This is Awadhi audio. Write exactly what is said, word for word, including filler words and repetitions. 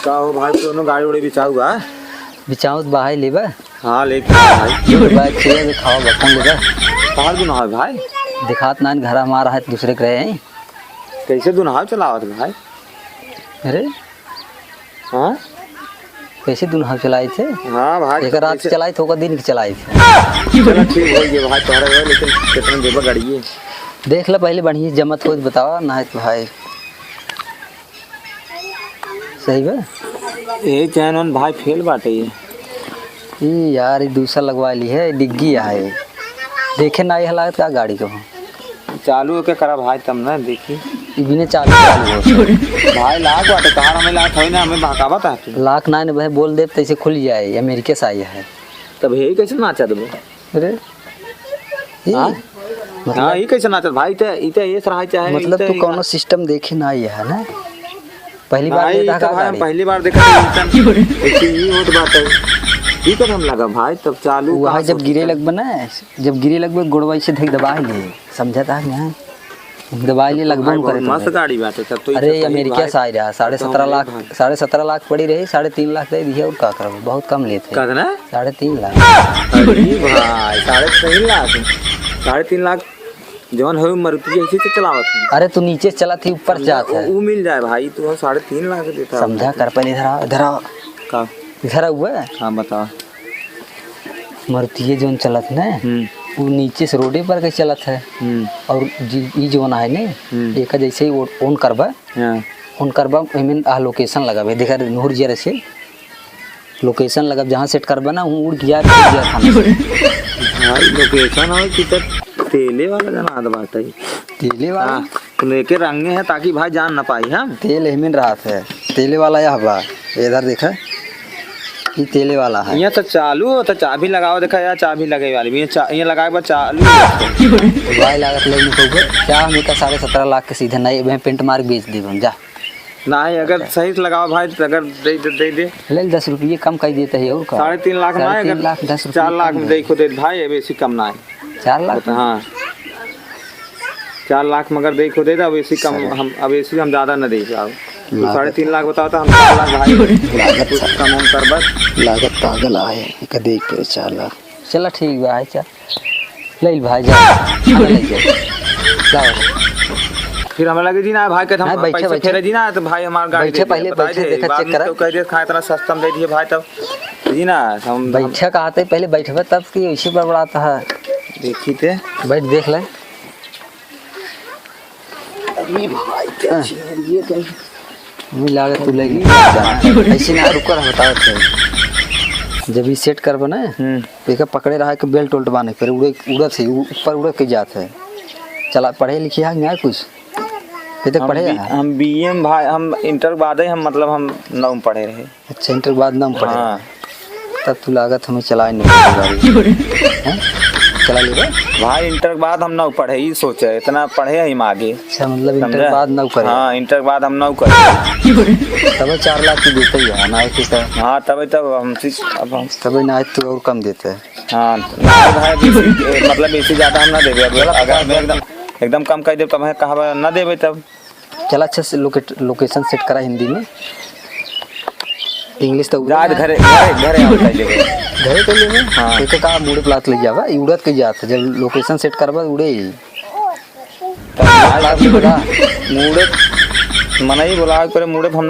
का हो भाई, कौनो गाड़ी उड़ी बिचाऊ बा? बिचाऊ त बा, है लेबा? हाँ, लेके आ भाई। जो बाइक चाहिए, जो खाओ बा, कौन लेबा? कहाँ दुनाव है भाई? दिखात नाइन, घर हमारा है, दूसरे के रहे हैं। कैसे दुनाव चलावत भाई? अरे, हाँ? कैसे दुनाव चलाई थे? हाँ भाई, एक रात कैसे? चलाई थे, ओकर दिन के चलाई थे। चलो ठीक हो गया भाई, तोहरा हो, लेकिन कितना देबा गाड़िए? देख ले पहले बढ़िया जमत हो तो बतावा, ना है तो भाई। सही बा? ये चैन वैन भाई फेल बाटे ये। ई यार, ई दूसरा लगवा ली है, डिग्गी है। देखे ना, यह लागत का गाड़ी को। चालू होके करा भाई, तब ना देखी। ई बिने चालू, चालू हो। भाई लाख बाटे, कहाँ हमें लाख होई ना, हमें बहकावा था तू। लाख ना, ने भाई बोल दे, तैसे खुल जाए, अमेरिका से आई है। तब हे कैसे नाचा देबो? अरे, ई हाँ? मतलब हाँ, ई कैसे नाचत भाई? ई त, ई त ये सराय चाहे, मतलब ई त तू ई कौनो सिस्टम देखे ना ये है ना? पहली बार नहीं, लेता ई त का भाई हम गाड़ी? पहली बार देखा, ई त ऐसे ही होत बात है। ई कब हम लगा भाई, तब चालू वो कहाँ है, जब से गिरे होता? लगबे ना, जब गिरे लगबे, गोड़वा से धक दबा ले, समझा था कि हाँ? दवाई ले तब तो लगबो भाई न करे बहुत मस्त तुम्हें। गाड़ी बाटे, तब तो ई अरे, सब सही अमेरिका भाई। से आए रहा, साढ़े तब तो सत्रह हम लाख, ले भाई। साढ़े सत्रह लाख पड़ी रही, साढ़े तीन लाख दे दिए और का करबो, बहुत कम लेते हैं। कितना? साढ़े तीन लाख। अरे भाई, साढ़े तीन लाख, साढ़े तीन लाख जौन है मारुति ऐसे तो चलावत है। अरे, तू नीचे से चला थी, ऊपर से जात है। ऊ मिल जाए भाई, तू साढ़े तीन लाख देता है। समझा कर पहले, इधर आ, इधर आ। का? इधर आ हुआ है। हाँ, बताओ। मारुतिये जौन चलत न, हम्म। उ नीचे से रोडे पर के चलत है। हम्म। और जी, ई जौन है न, हम्म। एका जैसे ही ओ-, on करबा, हाँ। On करबा, एमें आ location लगाबे, देखा रे, नूर जिया से location लगाब, जहाँ set करबा न, वहाँ उड़ के जाए, उड़ जाए थाना से। भाई, location हो कि त तेले वाला जना आद बात है। तेले वाला? हाँ, तो लेके रंगे हैं ताकि भाई जान ना पाई हम। तेल एमें रहत है, तेले वाला यह बा, इधर देखा। ई तेले वाला है। यहाँ तो चालू हो, तो चाबी लगाओ, देखा यार, चाबी लगे वाली भी, ये चा-, ये लगाए बाद चालू हो। भाई लागत ले नहीं पउबे। क्या हम एका साढ़े सत्रह लाख के सीधे नहीं, मैं paint मार के बेच देब हम, जा। नहीं, अगर सही से लगाओ भाई, तो अगर दे, दे, दे, दे। ले दस रुपये कम कर देते हैं, और का? साढ़े तीन लाख ना, साढ़े तीन अगर लाख, दस रुपये चार लाख कम में दे। देखो दे भाई, अब ऐसी कम ना है। चार लाख? बता, हाँ। चार लाख मगर देखो दे दे, अब ऐसी कम सर। हम, अब ऐसी हम ज्यादा न दे पाओ। तो लागत साढ़े तीन लाख बताओ तो हम चार लाख भाई। लागत कुछ सर। कम हम कर बस। लागत पागल आए, एका देख के चार लाख। चला ठीक बा, है चल। ले ले भाई, जा। आने ले जा। लाओ। फिर हमें लगे जी ना भाई, कहते हम नहीं, बैठे, पैसे बैठे। फेरे जी ना, तो भाई हमार गाड़ी बैठे, दे दे, पहले बताई बैठे, दे, देखा, बाद check में करा। तो कह दे, "खा इतना सस्ता में दे दिए भाई," तब जी ना, हम, हम बैठे कहते पहले बैठबे, तब की ऐसे बड़बड़ाता है। देखी थे। बैठ, देख ले। अरे भाई, क्या हाँ। चीज है ये तो? मुझे लागत तू लगी। ऐसे ना रुकर, हम बतावत है। जब ई set करबे ना, हम्म। तो एका पकड़े रहा के belt उल्ट बांधे, फिर उड़े, उड़त है, ऊ-, ऊपर उड़त के जात है। चला, पढ़े लिखे है ना कुछ? ये तक हम पढ़े बी-, है? हम B A में भाई, हम inter के बाद ही हम, मतलब, हम नौ में पढ़े रहे। अच्छा, inter के बाद नौ में पढ़े हाँ। रहे। तब तू लागत हमें चलाए नहीं पाई गाड़ी। हैं? चला लेबे? भाई, inter के बाद हम नौ पढ़े, ई सोचे, इतना पढ़े हम आगे। अच्छा, मतलब, inter समझे? के बाद नौ करे? हाँ, inter के बाद हम नौ करे। तब चार लाख की देते ही है, ना, ऐसे तो। हाँ, तबे तब हम चीज, अब हम तबे ना, तो और कम देते हैं। हाँ, ना भाई, बेसी, ए, मतलब, बेसी ज्यादा हम ना देबे। अगर, अगर हमें एकदम, एकदम कम कर दे, तब हमें कहबे ना देबे तब। चला, अच्छा से लोकेट-, location set करा हिंदी में। English तो जा, घरे, घरे, घरे हम कर लेबे। घरे कर लेबे? हाँ। तो का मुड़े प्लाट ले जाबा, ई उड़त के जात, जब location set करबा, उड़े ही। तब भाई, मुड़े, मनई बोलावे के पड़े, मुड़े हम ना